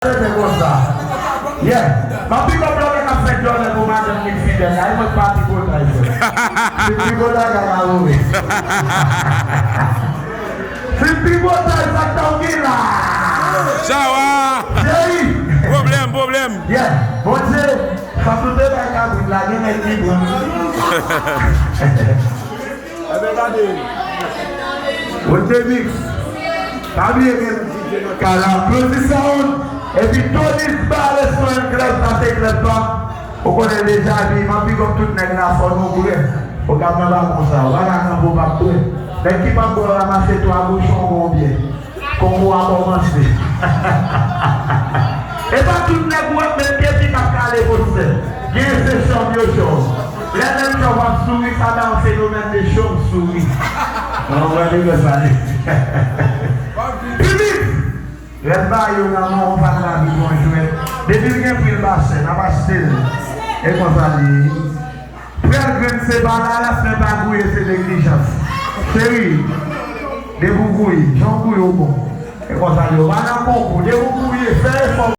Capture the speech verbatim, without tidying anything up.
Se konsa. Yeah. M ap big up lòt nèg k ap fè djòlè pou madanm li fidèl la. E mwen k pa tripotay, frè. Se tripotay k ap move. Se tripotay sa k ta w gen la. Chawa. Chéri. Pwoblèm, pwoblèm. Yeah. Bondye, sa tout e bay kabrit la, gen nèg ki pran. Ebyen, gade. Wote Mix. Pa bliye gen DJ nan kay la. Crazy Sound. Epi Tony Barres nan Club, sa se club pa. Ou konnen deja, epi m ap big up tout nèg la, fò nou prè. Ou gad nan balkon sa, w pa ka kanpe, w p ap prè. Nèg ki p ap bwè, ranmase twa bouchon, gon byen. Konkou a kòmanse. E pa tout nèg ou ap met kepi k ap kale poster. Gen se chanm yo chanm. Lè menm chanm w ap souri, sa ba yon fenomèn de chauve souris. Nan mwen de sa li. Piblik! Rèd ba yo nan men w, pa t lavi bon jwèt. Depi l gen pri l pa chè, n ap achte l. E konsa li ye. Prèl grenn se pa laras, men pa gouye se neglijans. Cheri, depi w gouye, jan w gouye w bon. E konsa li ye. W pa nan konkou, depi w gouye, fè efò.